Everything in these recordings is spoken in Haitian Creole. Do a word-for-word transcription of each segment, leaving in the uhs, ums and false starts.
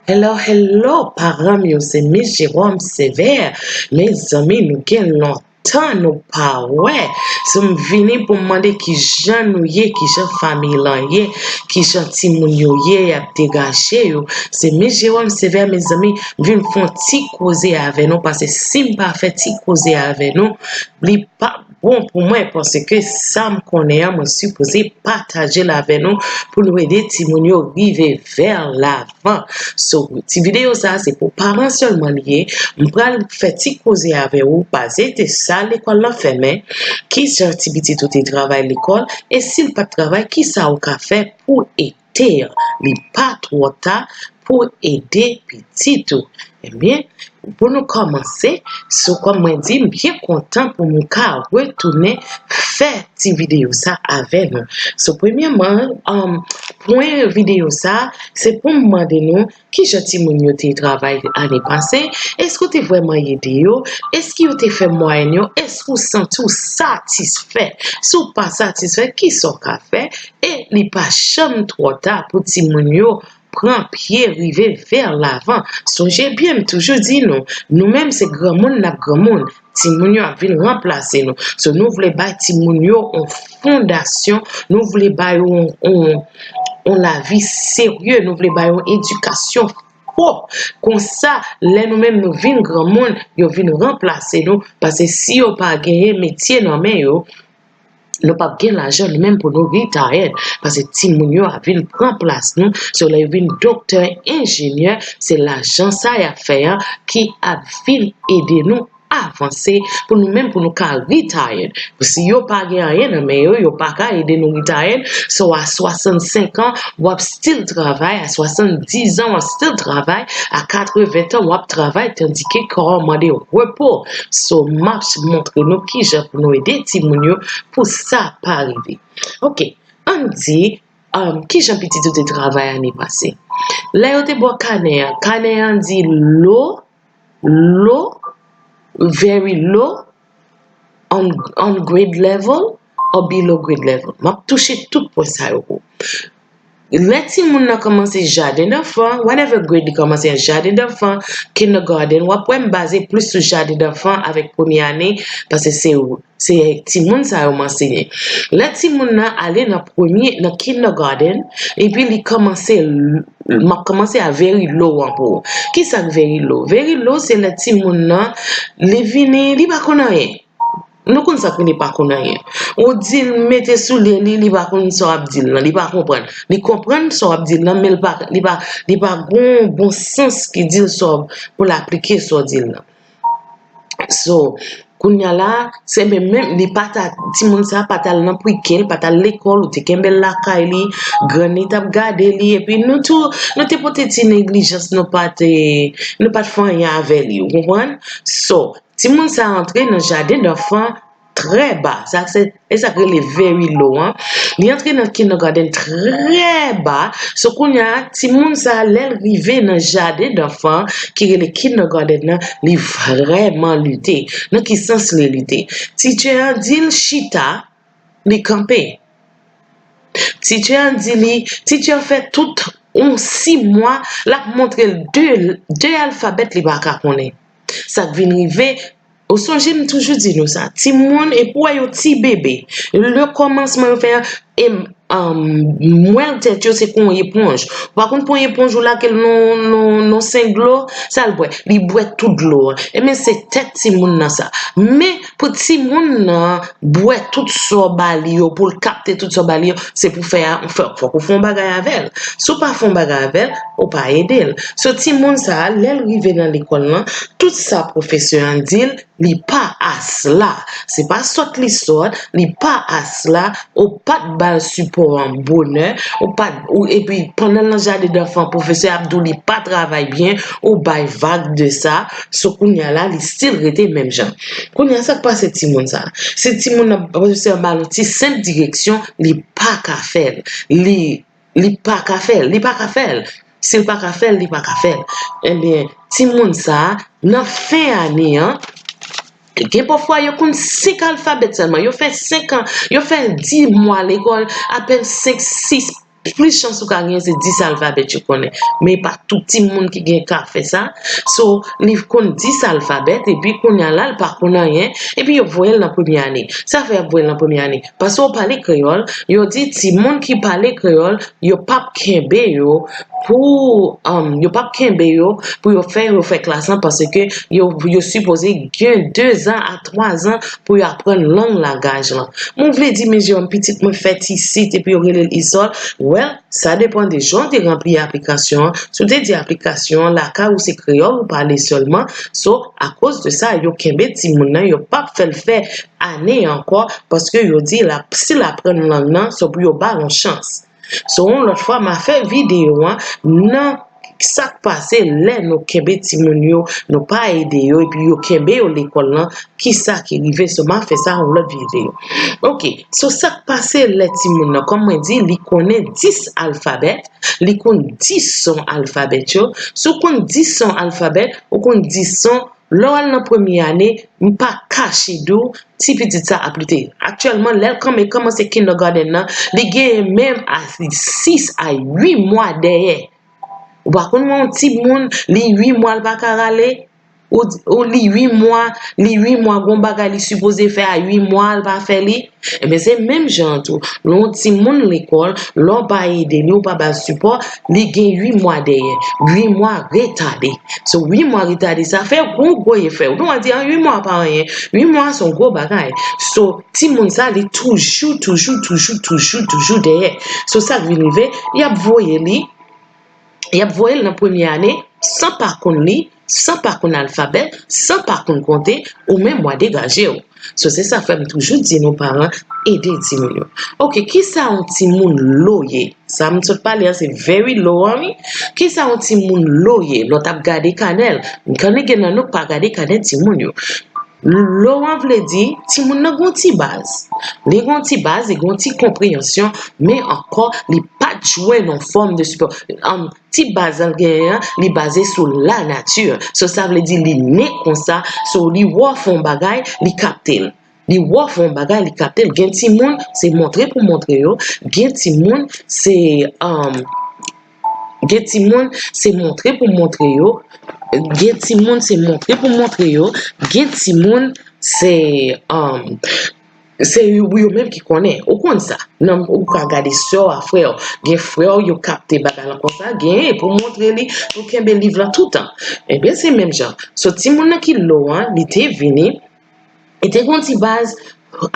Hello, hello, paran m yo, se Miss Jerome Sévère. Mezanmi, nou gen lontan nou pa wè. So, m vini pou m mande kijan nou ye, kijan fanmi lan ye, kijan timoun yo ye, y ap degaje yo. Se Miss Jerome Sévère, mezanmi, m vin fè yon ti koze avè nou, paske si m pa fè ti koze avè nou, li p ap bon pou mwen, paske sa m konnen an, mwen sipoze pataje l avè nou pou nou ede timoun yo rive vè lavan. So, ti videyo sa a, se pou paran sèlman li ye. M pral fè ti koze avè ou, baze de sa lekòl lan fèmen, kijan ti pitit ou te travay lekòl, e si l pa t travay, kisa ou ka fè pou ede l. Li pa twò ta pou ede pitit ou. Ebyen, pou nou kòmanse, sou kòm mwen di, m byen kontan pou m ka retounen fè ti videyo sa avè nou. So, premyèman, um, pwen videyo sa, se pou m mande nou, kijan timoun yo te travay ane pase? Èske w te vrèman ede yo? Èske yo te fè mwayèn yo? Èske w santi w satisfè? Si w pa satisfè, kisa w ka fè? E li pa janm twò ta pou timoun yo pran pye rive vè lavan. Sonje byen, m toujou di nou, nou menm se granmoun n ap granmoun. Timoun yo ap vin ranplase nou. So, nou vle bay timoun yo yon fondasyon, nou vle bay yo yon, yon, yon lavi serye, nou vle bay yo yon edikasyon pwòp. Konsa, lè nou menm nou vin granmoun, yo vin ranplase nou, paske si yo pa genyen metye nan men yo, nou p ap gen lajan nou menm pou nou retire, paske timoun yo ap vin pran plas nou. So, lè yo vin doktè, enjenyè, se lajan sa y ap fè a ki ap vin ede nou avanse pou nou menm, pou nou ka retire. Si yo pa gen anyen nan men yo, yo pa ka ede nou retire. So, a swasannsenk an, w ap still travay, a swasanndis an, w ap still travay, a katreven tan, w ap travay, tandike kò a mande repo. So, m ap montre nou kijan pou nou ede timoun yo pou sa pa rive. Ok, ann di, um, kijan pitit ou te travay ane pase? Lè yo te ba w kanè a, kanè a di low, low, very low, on, on grade level, or below grade level. M ap touche tout pwen sa yo pou ou. Lè timoun nan kòmanse jaden danfan, whatever grade li kòmanse an, jaden danfan, kindergarten, w ap wè m baze plis sou jaden danfan avèk premye ane, paske se, se timoun sa yo m anseye. Lè timoun nan ale nan premye, nan kindergarten, epi li kòmanse, m ap kòmanse a very low an pou ou. Kisa k very low? Very low se lè timoun nan, li vini, li pa konn anyen. Nou konn sa k rele pa konn anyen. Ou di l mete soulye li, li pa konn sa w ap di l lan, li pa konprann. Li konprann sa w ap di l lan, men li pa, li pa, li pa gon bon sans ki di l sa w, pou l aplike sa w di l lan. So, kounye a la, se menm, menm, li pa ta, timoun sa pa t al nan pre-K, li pa t al lekòl, ou te kenbe l lakay li, grann li t ap gade li, epi nou tou, nou te pote ti neglijans, nou pa te, nou pa t fè anyen avè li, ou konprann? So, timoun sa antre nan jaden danfan trè ba. Sa se, e sa k rele very low an. Li antre nan kindergarten trè ba. So kounye a, timoun sa, lè l rive nan jaden danfan, ki rele kindergarten nan, li vrèman lite. Nan ki sans li lite? Teacher an di l chita, li kanpe. Teacher an di li, teacher an fè tout yon sis mwa, l ap montre l de, de alfabèt li pa ka konnen. Sa k vin rive, ou sonje m toujou di nou sa, timoun, epi w wè yo ti bebe, le kòmansman yo fè, e, um, mwèl tèt yo se kon yon eponj. Ou pa konn pran yon eponj ou lage l nan, nan, nan senk dlo, sa l bwè? Li bwè tout dlo an. Ebyen, se tèt timoun nan sa. Men, pou timoun nan bwè tout sa w ba li yo, pou l kapte tout sa w ba li yo, se pou fè a, fè, fòk ou fè yon bagay avè l. Si w pa fè yon bagay avè l, ou pa ede l. So, timoun sa a, lè l rive nan lekòl lan, tout sa pwofesè an di l, li pa asla. Se pa sòt li sòt, li pa asla, ou pa t ba l sipò an bonè, ou pa t, ou, epi pandan l nan jaden danfan, pwofesè ap di w li pa travay byen, ou bay vag de sa, so kounye a la, li still rete menm jan. Kounye a, sa k pase timoun sa? Si timoun nan, pwofesè an ba l yon ti senp direksyon, li pa ka fè l. Li, li pa ka fè l, li pa ka fè l. Si l pa ka fè l, li pa ka fè l. Ebyen, timoun sa, nan fen ane an, gen pafwa yo konn senk alfabèt sèlman. Yo fè senk an, yo fè dis mwa lekòl, apèn senk, sis, plis chans ou ka genyen se dis alfabèt yo konnen. Men pa tout timoun ki gen ka fè sa. So, li konn dis alfabèt, epi kounye a la, li pa konn anyen, epi yo voye l nan premye ane. Sa fè y ap voye l nan premye ane? Paske w pale kreyòl, yo di timoun ki pale kreyòl, yo p ap kenbe yo pou, um, yo p ap kenbe yo pou yo fè yo fè klas lan, paske yo, yo sipoze gen de zan a twa zan pou yo aprann lang lagaj lan. Mwen vle di, men Jewòm, pitit mwen fèt isit, epi yo rele l Isòl. Well, sa depann de jan w te ranpli aplikasyon an. Si w te di aplikasyon an, lakay ou se kreyòl ou pale sèlman. So, akoz de sa, yo kenbe timoun nan, yo p ap fè l fè ane ankò, paske yo di l ap, si l aprann lang nan, se pou yo ba l yon chans. So, yon lòt fwa, m a fè videyo an nan sa k pase lè nou kenbe timoun yo, nou pa ede yo, epi yo kenbe yo lekòl lan, kisa ki rive? So, m a fè sa yon lòt videyo. Ok, so sa k pase lè timoun nan, kòm mwen di, li konnen dis alfabèt, li konn dis son alfabèt yo. Si w konn dis son alfabèt, ou konn dis son, lè w al nan premye ane, m pa kache di w, ti pitit sa ap lite. Aktyèlman, lè l kanmen kòmanse kindergarten nan, li genyen menm a sis a uit mwa dèyè. Ou pa konn wè yon timoun, li uit mwa, l pa ka rale? Ou, ou li uit mwa, li uit mwa, gon bagay li sipoze fè a uit mwa, l pa fè li? Ebyen, se menm jan an tou. Lè yon timoun lekòl, lè w pa ede li, ou pa ba l sipò, li gen uit mwa dèyè. Uit mwa retade. So, uit mwa retade, sa fè gwo, gwo efè. Ou nou a di, an, uit mwa pa anyen. Uit mwa, se yon gwo bagay. So, timoun sa, li toujou, toujou, toujou, toujou, toujou dèyè. So, sa k vin rive, y ap voye li, y ap voye l nan premye ane, san pa konn li, san pa konn alfabè, san pa konn konte, ou menm w a degaje w. So, se sa fè m toujou di nou paran, ede timoun yo. Ok, kisa yon timoun lo ye? Sa m sot pale an, se very low an, wi. Kisa yon timoun lo ye? Lè w t ap gade kanè l, m konnen gen nan nou k pa gade kanè timoun yo. Lo an vle di, timoun nan gon ti baz. Li gon ti baz, li gon ti konpreyansyon, men ankò, li pa t jwenn yon fòm de sipò. An, ti baz an genyen an, li baze sou lanati. So, sa vle di li ne konsa, so, li wè w fè yon bagay, li kapte l. Li wè w fè yon bagay, li kapte l. Gen timoun, se montre pou montre yo. Gen timoun, se, um, gen timoun, se montre pou montre yo. Gen timoun, se montre pou montre yo. Gen timoun, se, um, se yo, yo menm ki konnen. Ou konn sa. Nan, ou ka gade sè w a, frè w. Gen frè w, yo kapte bagay lan konsa. Gen pou montre li, pou kenbe liv lan toutan. Ebyen, se menm jan. So, timoun nan ki lo an, li te vini, li te gon ti baz,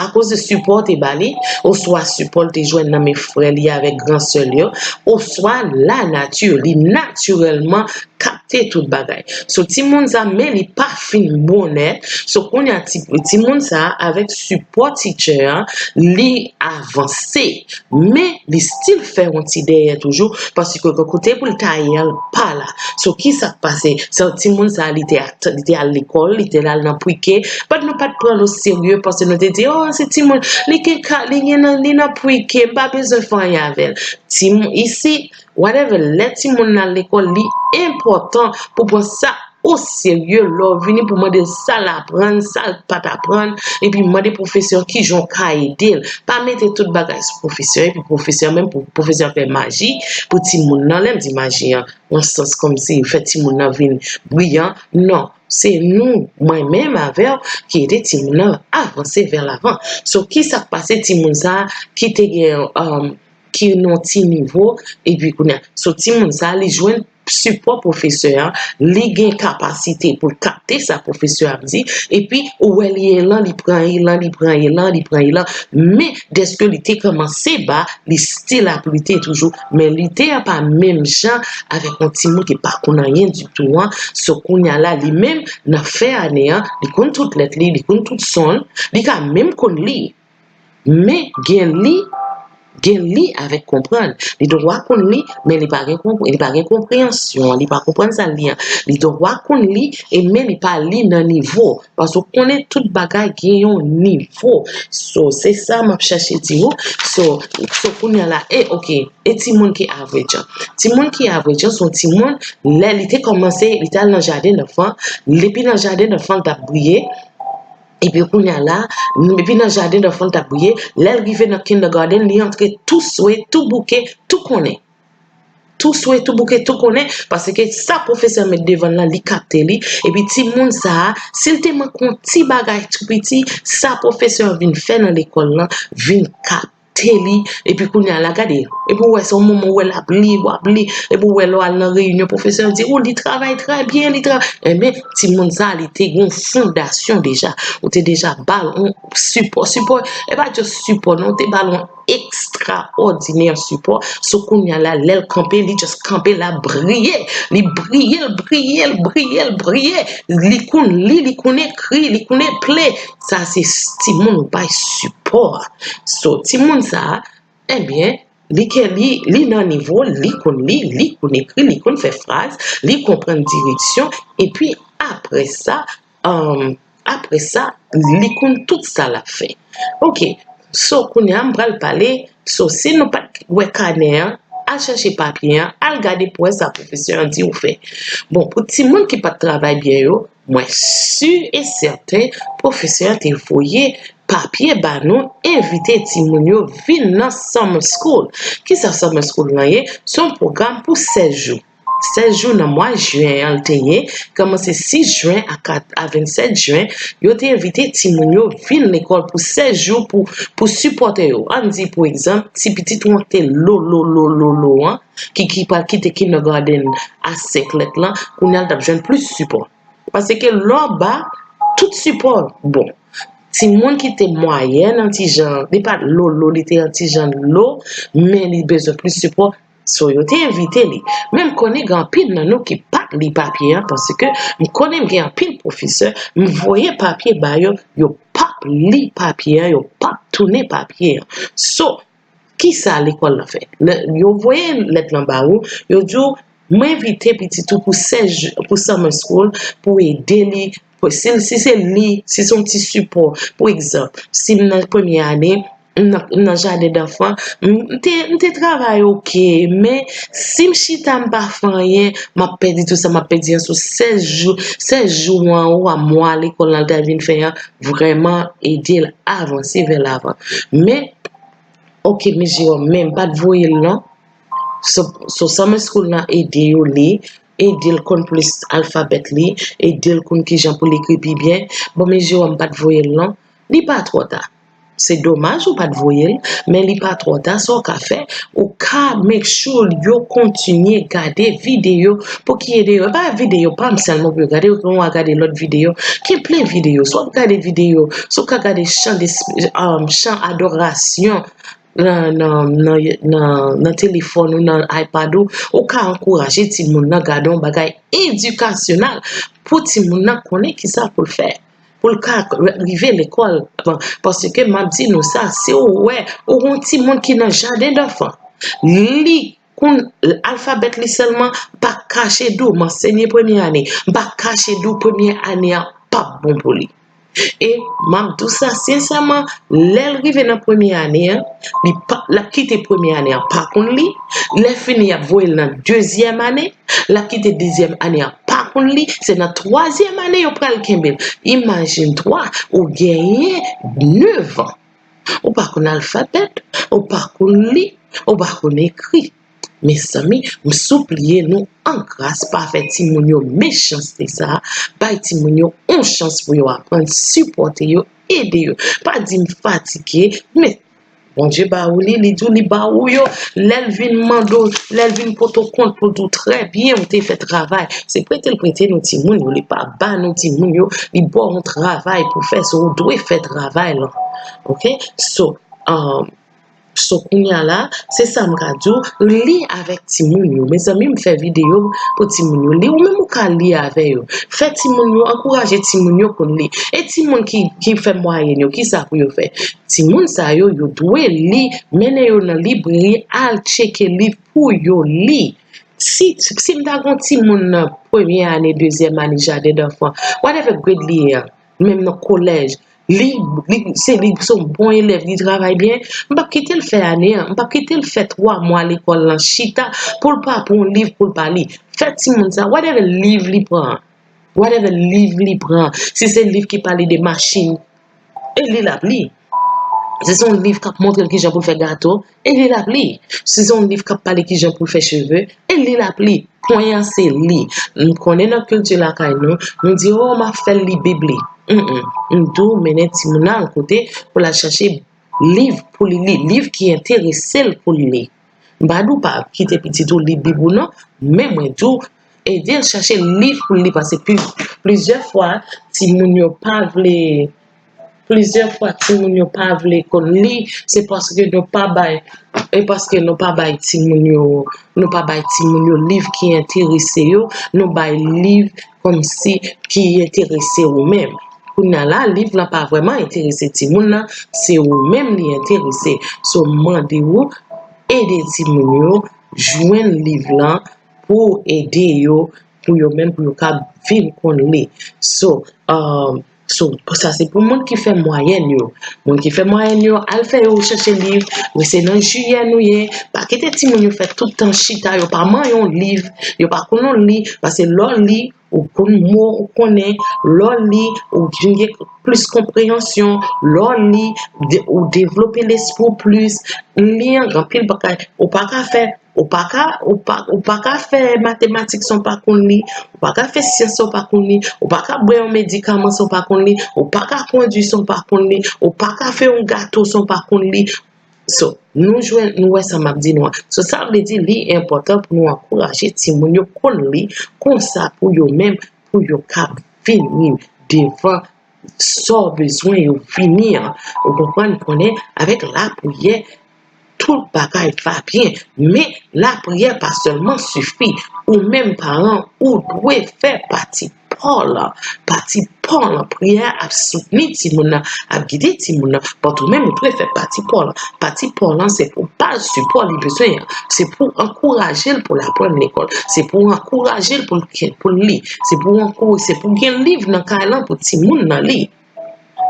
akoz de sipò te ba li, oswa sipò l te jwenn nan men frè li avèk gran sè l yo, oswa lanati, li natirèlman kapte tout bagay. So, timoun sa, men li pa fin bonè. So, kounye a, ti, timoun sa, avèk sipò teacher an, li avanse. Men, li still fè yon ti dèyè toujou, paske kote pou l ta ye an, l pa la. So, kisa k pase? Sa, timoun sa, li te at-, li te al lekòl, li te al nan pre-K, but nou pa t pran l o serye, paske nou te di, oh, se timoun, li gen ka, li gen nan, li nan pre-K, m pa bezwen fè anyen avè l. Timoun, isi, whatever, lè timoun nan al lekòl, li enpòtan pou pran sa o serye, lè w vini pou mande l sa l aprann, sa l pa t aprann, epi mande pwofesè an kijan w ka ede l. Pa mete tout bagay sou pwofesè, epi pwofesè an menm, pou pwofesè an fè maji pou timoun nan. Lè m di maji an, nan sans kòmsi fè timoun nan vin briyan, non. Se nou, mwen menm avè w, ki ede timoun nan avanse vè lavan. So, kisa k pase timoun sa a ki te gen, um, ki nan ti nivo, epi kounye a, so timoun sa a, li jwenn sipò pwofesè a, li gen kapasite pou l kapte sa pwofesè a ap di, epi ou wè li elan, li pran elan, li pran elan, li pran elan, men dèske li te kòmanse ba, li still ap lite toujou, men lite a pa menm jan avèk yon timoun ki pa konn anyen ditou an, so kounye a la, li menm, nan fen ane an, li konn tout lèt li, li konn tout son l, li ka menm konn li. Men gen li, gen li avèk konprann. Li dwa konn li, men li pa gen konp-, li pa gen konpreyansyon, li pa konprann sa l li an. Li dwa konn li, e men li pa li nan nivo. Paske w konnen tout bagay gen yon nivo. So, se sa m ap chache di w. So, so kounye a la, e, ok, e timoun ki average an. Timoun ki average an, se yon timoun, lè li te kòmanse, li te al nan jaden danfan, depi nan jaden danfan, l t ap briye. Epi kounye a la, epi nan jaden danfan l t ap briye, lè l rive nan kindergarten, li antre tou swe, tou bouke, tou konnen. Tou swe, tou bouke, tou konnen, paske sa pwofesè a met devan l lan, li kapte li. Epi timoun sa a, si l te manke yon ti bagay tou piti, sa pwofesè a vin fè nan lekòl lan, vin kapte li. Epi kounye a la, gade, epi w wè se yon moman w wè l ap li, w ap li, epi w wè lè w al nan reyinyon, pwofesè a di, o, li travay trè byen, li travay. Enben, timoun sa a, li te gen yon fondasyon deja. Ou te deja ba l yon sipò. Sipò, e pa just sipò, non, ou te ba l yon ekstraòdinè sipò. So, kounye a la, lè l kanpe, li just kanpe la, briye. Li briye, l briye, l briye, l briye. Li konn li, li konn ekri, li konn eple. Sa se s- timoun ou bay sipò a. So, timoun sa a, ebyen, li ke li, li nan nivo, li konn li, li konn ekri, li konn fè fraz, li konprann direksyon, epi apre sa, um, apre sa, li konn tout sa l ap fè. Ok, so kounye a m pral pale, so si nou pa t wè kanè an, al chèche papye an, al gade pou wè sa pwofesè an di w fè. Bon, pou timoun ki pa t travay byen yo, mwen si e sèten pwofesè an te voye papye ba nou, envite timoun yo vin nan summer school. Kisa summer school lan ye? Se yon pwogram pou sèz jou. Sèz jou nan mwa jen an l te ye, kòmanse sis jen a kat, a vennsèt jen, yo te envite timoun yo vin lekòl pou sèz jou pou, pou sipòte yo. Ann di, pou egzanp, si pitit ou an te lo, lo, lo, lo, lo an, ki, ki pral kite kindergarten a senk lèt lan, kounye a l t ap jwenn plis sipò. Paske lè w ba, tout sipò bon. Timoun ki te mwayèn an ti jan, li pa t lo, lo, li te an ti jan lo, men li bezwen plis sipò. So, yo te envite li. Men m konnen gen anpil nan nou ki pa t li papye an, paske m konnen m gen anpil pwofesè, m voye papye ba yo, yo p ap li papye an, yo p ap tounen papye an. So, kisa lekòl lan fè? Lè yo voye lèt lan ba ou, yo di w, mwen envite pitit ou pou sèz jou, pou summer school, pou ede li, pou, si, si se li, si se yon ti sipò. Pou egzanp, si m nan premye ane, m nan, m nan jaden danfan, m, m te, m te travay ok, men si m chita m pa fè anyen, m ap pèdi tout sa, m ap pèdi an sou sèz jou, sèz jou an ou a mwa lekòl lan ta vin fè an, vrèman ede l avanse vè lavan. Men, ok, men Jewòm, men m pa t voye l non. So, so summer school lan ede yo li, ede l konn plis alfabèt li, ede l konn kijan pou l ekri pi byen. Bon, men Jewòm pa t voye l non. Li pa twò ta. Se domaj ou pa t voye l, men li pa twò ta. Sa w ka fè, ou ka make sure yo kontinye gade videyo pou ki ede yo. E pa videyo pa m sèlman pou yo gade, yo konn gade lòt videyo. Gen plen videyo. Si w ap gade videyo, si w ka gade chan, um, chan adorasyon, nan, nan, nan, nan, nan telefòn ou, nan iPad ou, ou ka ankouraje timoun nan gade yon bagay edikasyonal pou timoun nan konnen kisa pou l fè. Pou l ka rive lekòl. Bon, paske m ap di nou sa, si w wè, ou yon timoun ki nan jaden danfan, li konn alfabèt li sèlman, pa kache di w, m ansenye premye ane, m pa kache di w premye ane a p ap bon pou li. E m ap di w sa sensèman, lè l rive nan premye ane an, li pa, l ap kite premye ane an pa konn li. Lè fini, y ap voye l nan dezyèm ane. L ap kite dezyèm ane an pa konn li. Se nan twazyèm ane yo pral kenbe l. Imajine twa, ou genyen nèf an. Ou pa konn alfabèt, ou pa konn li, ou pa konn ekri. Mezanmi, m sipliye nou an gras, pa fè timoun yo mechanste sa a. Bay timoun yo yon chans pou yo aprann, sipòte yo, ede yo. Pa di m fatige, men Bondye ba ou li, li di w li ba ou yo. Lè l vin mande w, lè l vin pote w kont pou l di w trè byen, ou te fè travay. Se prete l prete nou timoun yo, li pa ba nou timoun yo, li ba w yon travay pou fè, so ou dwe fè travay lan. Ok? So, um, So, kounye a la, se sa m ka di w, li avèk timoun yo. Mezanmi, m fè videyo pou timoun yo li. Ou menm ou ka li avè yo. Fè timoun yo, ankouraje timoun yo konn li. E timoun ki, ki fè mwayèn yo, kisa pou yo fè? Timoun sa yo, yo dwe li, mennen yo nan libreri, al tcheke liv pou yo li. Si, si m ta gen yon timoun nan premye ane, dezyèm ane, jaden danfan, whatever grade li ye a, menm nan kolèj, li, li, se, li se yon bon elèv, li travay byen, m p ap kite l fè ane an, m p ap kite l fè twa mwa lekòl lan chita pou l pa pran yon liv pou l pa li. Fè timoun sa, whatever liv li pran an, whatever liv li pran an, si se liv ki pale de machin, e li l ap li. Si se yon liv k ap montre l kijan pou l fè gato, e li l ap li. Si se yon liv k ap pale kijan pou l fè cheve, e li l ap li. Pwen an se li. M konnen nan kilti lakay nou, nou di, "O, m ap fè l li Bib li." Mm, mm. M di w mennen timoun nan yon kote pou l al chache liv pou li li, liv ki enterese l pou li li. M pa di w pa kite pitit ou li Bib ou non, men mwen di w ede l chache liv pou l li, paske plizyè fwa timoun yo pa vle Plizyè fwa timoun yo pa vle konn li, se paske nou pa bay e paske nou pa bay timoun yo nou pa bay timoun yo liv ki enterese yo, nou bay liv kòmsi ki enterese ou menm. Kounye a la, liv lan pa vrèman enterese timoun nan, se ou menm li enterese. So, m mande ou ede timoun yo jwenn liv lan pou ede yo, pou yo menm, pou yo ka vin konn li. So, um, so, sa se pou moun ki fè mwayèn yo. Moun ki fè mwayèn yo, al fè yo chèche liv. Men se nan jiyè nou ye. Pa kite timoun yo fè tout tan chita, yo pa manyen yon liv, yo pa konn yon li, paske lè w li, ou konn mo, ou konnen, lè w li, ou vin gen plis konpreyansyon, lè w li, ou devlope lespri w plis. Li an, gen anpil bagay, ou pa ka fè Ou pa ka, ou pa, ou pa ka fè matematik san w pa konn li, ou pa ka fè syans san w pa konn li, ou pa ka bwè yon medikaman san w pa konn li, ou pa ka kondui san w pa konn li, ou pa ka fè yon gato san w pa konn li. So, nou jwenn, nou wè sa m ap di nou an. So, sa vle di li enpòtan pou nou ankouraje timoun yo konn li, konsa pou yo menm, pou yo ka vini devan sa w bezwen yo vini an. Ou konprann, konnen avèk lapriyè, tout bagay va byen. Men lapriyè pa sèlman sifi. Ou menm paran, ou dwe fè pati pa w lan. Pati pa w lan, priyè a ap soutni timoun nan, ap gide timoun nan. But ou menm ou dwe fè pati pa w lan. Pati pa w lan se pou baz sipò li bezwen an. Se pou ankouraje l pou l aprann lekòl. Se pou ankouraje l pou l, pou l li. Se pou ankou, se pou gen liv nan kay lan pou timoun nan li.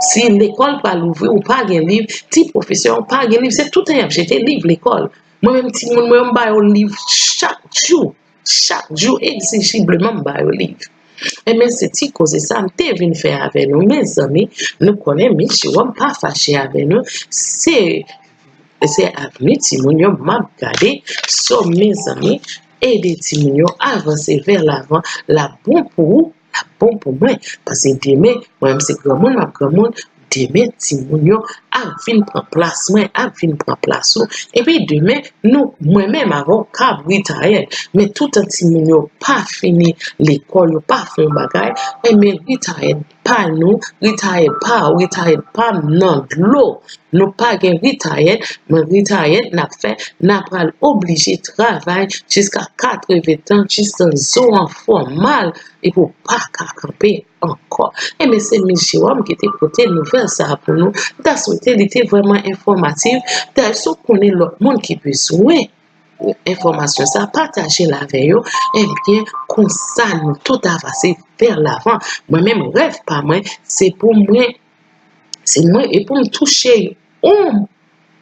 Si lekòl pral ouvri, ou pa gen liv, ti pwofesè, ou pa gen liv, se toutan y ap jete liv lekòl. Mwen menm, timoun mwen yo, m ba yo liv chak jou. Chak jou, egzijibleman, m ba yo liv. Enben, se ti koze sa m te vin fè avè nou, mezanmi. Nou konnen Miss Jewòm pa fache avè nou. Se, se avni timoun yo m ap gade. So, mezanmi, ede timoun yo avanse vè lavan. L ap bon pou ou, l ap bon pou mwen. Paske demen, mwen menm se granmoun, m ap granmoun. Demen, timoun yo ap vin pran plas mwen, ap vin pran plas ou. Epi demen, nou, mwen menm avè w, k ap retire. Men toutan timoun yo pa fini lekòl, yo pa fè yon bagay, enben retire pa nou, retire pa w, retire pa m nan dlo. Nou pa gen retire, men retire n ap fè, n ap pral oblije travay jiska katreven tan, jis tan zo an fè w mal, epi w pa ka kanpe ankò. Enben, se Miss Jewòm ki te pote nouvèl sa a pou nou. M ta swete li te vrèman enfòmatif. Dayè, si w konnen lòt moun ki bezwen enfòmasyon sa, pataje l avè yo. Ebyen, konsa nou tout avanse vè lavan. Mwen menm, rèv pa mwen, se pou mwen, se mwen, e pou m touche yon,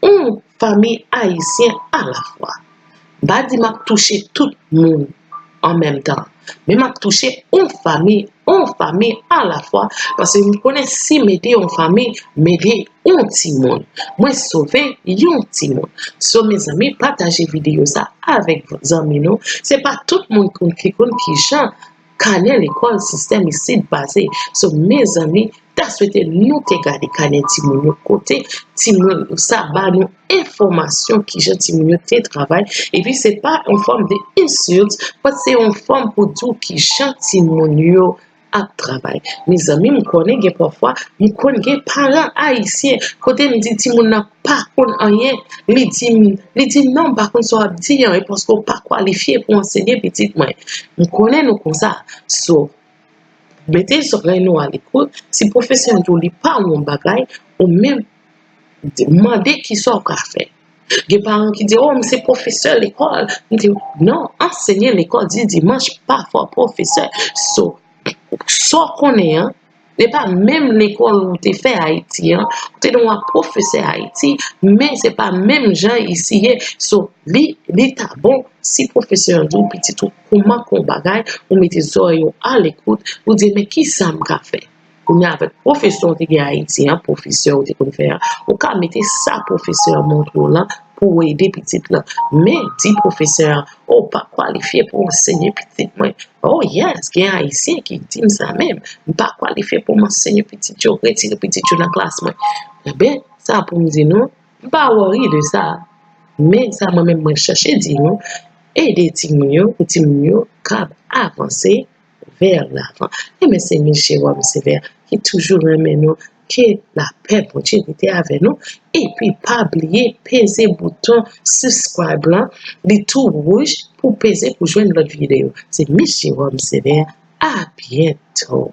yon fanmi ayisyen alafwa. M pa di m ap touche tout moun an menm tan, men m ap touche yon fanmi, yon fanmi alafwa, paske m konnen si m ede yon fanmi, m ede yon timoun. Mwen sove yon timoun. So, mezanmi, pataje videyo sa avèk zanmi nou. Se pa tout moun konn, ki konn kijan kanè lekòl sistèm isit baze. So, mezanmi, ta swete nou te gade kanè timoun yo kote timoun sa ba nou enfòmasyon kijan timoun yo te travay. Epi se pa yon fòm de insult, but se yon fòm pou di w kijan timoun yo ap travay. Mezanmi, m konnen gen pafwa, m konn gen paran ayisyen, kote m di timoun nan pa konn anyen, li di m, li di non, m pa konn sa w ap di an, e paske w pa kwalifye pou ansenye pitit mwen. M konnen nou konsa. So, mete zòrèy nou alekout, si pwofesè an di w li pa yon bagay, ou menm mande kisa w ka fè. Gen paran ki di, "O, m se pwofesè lekòl." M di, "Non, ansenye lekòl di dimanch pa fè w pwofesè." So, sa w konnen an, se pa menm lekòl ou te fè Ayiti an, ou te gen yon pwofesè Ayiti, men se pa menm jan isi ye. So, li, li ta bon, si pwofesè an di w pitit ou kòman k on bagay, ou mete zòrèy ou alekout, ou di, "Men kisa m ka fè?" Kounye a avèk pwofesè w te gen Ayiti an, pwofesè w te konn fè an, ou ka mete sa pwofesè an montre w lan pou w ede pitit lan. Men di pwofesè an, "O, w pa kwalifye pou w ansenye pitit mwen." Oh yes, gen Ayisyen ki di m sa menm. "M pa kwalifye pou m ansenye pitit yo, retire pitit yo nan klas mwen." Ebyen, sa pou m di nou, m pa worry de sa. Men sa mwen menm mwen chèche di nou, ede timoun yo, pou timoun yo kab avanse vè lavan. E men se Miss Jérôme Sévère ki toujou renmen nou, ke lapè Bondye rete avè nou. Epi pa bliye peze bouton subscribe lan, li tou wouj pou peze pou jwenn lòt videyo. Se Miss Jérôme Sévère, a byento.